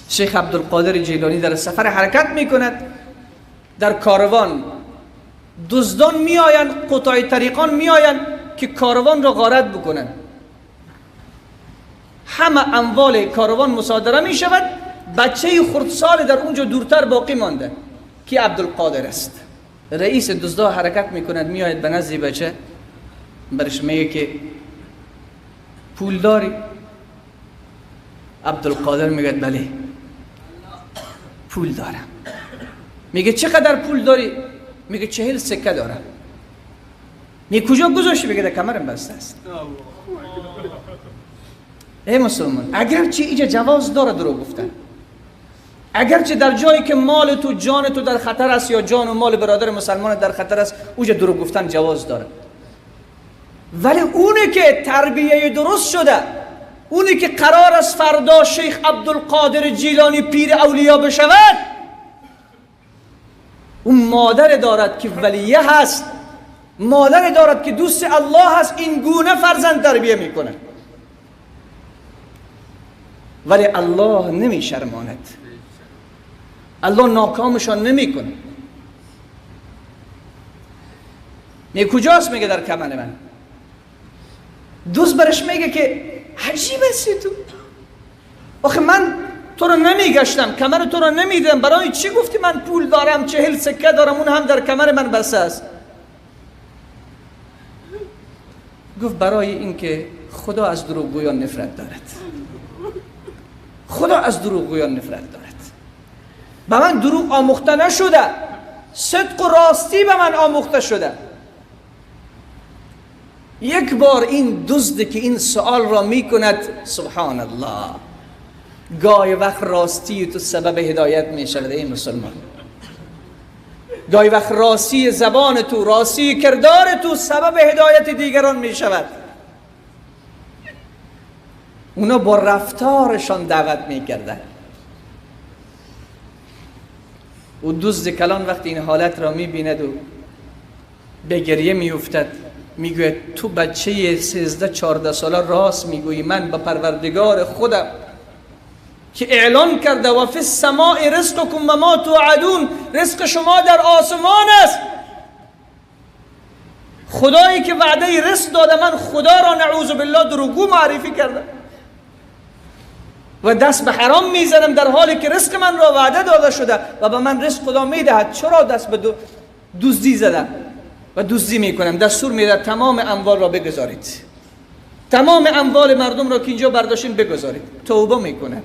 شیخ عبدالقادر جیلانی در سفر حرکت میکند، در کاروان دزدان میآیند، قطاع طریقان میآیند که کاروان را غارت بکنند. همه اموال کاروان مصادره می شود. بچه خردسال در اونجا دورتر باقی مانده که عبدالقادر است. رئیس دزدا حرکت میکند، میآید به نزد بچه، برش میگه که پول داری؟ عبدالقادر میگه بله پول دارم. میگه چقدر پول داری؟ میگه 40 سکه دارم. میگه کجا گذاشتی؟ میگه در کمرم بسته است. ای مسلمان، اگرچه اینجا جواز داره دروغ گفتن، اگرچه در جایی که مال تو جان تو در خطر است یا جان و مال برادر مسلمان در خطر است، اونجا دروغ گفتن جواز داره، ولی اونه که تربیه درست شده، اونی که قرار است فردا شیخ عبدالقادر جیلانی پیر اولیا بشود، اون مادر دارد که ولیه هست، مادر دارد که دوست الله هست، این گونه فرزند تربیه میکنه. ولی الله نمی شرماند، الله ناکامشان نمیکنه. میگه کجاست؟ میگه در کمر من. دوست برش میگه که عجیب هستی تو، آخه من تو رو نمیگشتم، کمر تو رو نمیدم، برای چی گفتی من پول دارم، 40 سکه دارم، اون هم در کمر من بسته است؟ گفت برای اینکه خدا از دروغگویان نفرت دارد. خدا از دروغگویان نفرت دارد. به من دروغ آموخته نشده، صدق و راستی به من آموخته شده. یک بار این دزد که این سوال را میکند، سبحان الله، گاهی وقت راستی تو سبب هدایت میشود ای مسلمان. گاهی وقت راستی زبان تو، راستی کردار تو سبب هدایت دیگران میشود. اونا با رفتارشان دعوت میکردن. او دزد کلان وقتی این حالت را میبیند و به گریه میافتد، میگوید تو بچه 13-14 ساله راست میگویی، من با پروردگار خودم که اعلان کرده و فی السماء رزقکم و ما توعدون، رزق شما در آسمان است، خدایی که وعده رزق داده، من خدا را نعوذ بالله دروغگو معرفی کردم و دست به حرام میزنم در حالی که رزق من را وعده داده شده و به من رزق خدا میدهد، چرا دست به دزدی زدم و دزدی میکنم؟ دستور میده تمام اموال را بگذارید، تمام اموال مردم را که اینجا برداشتین بگذارید. توبه میکنه.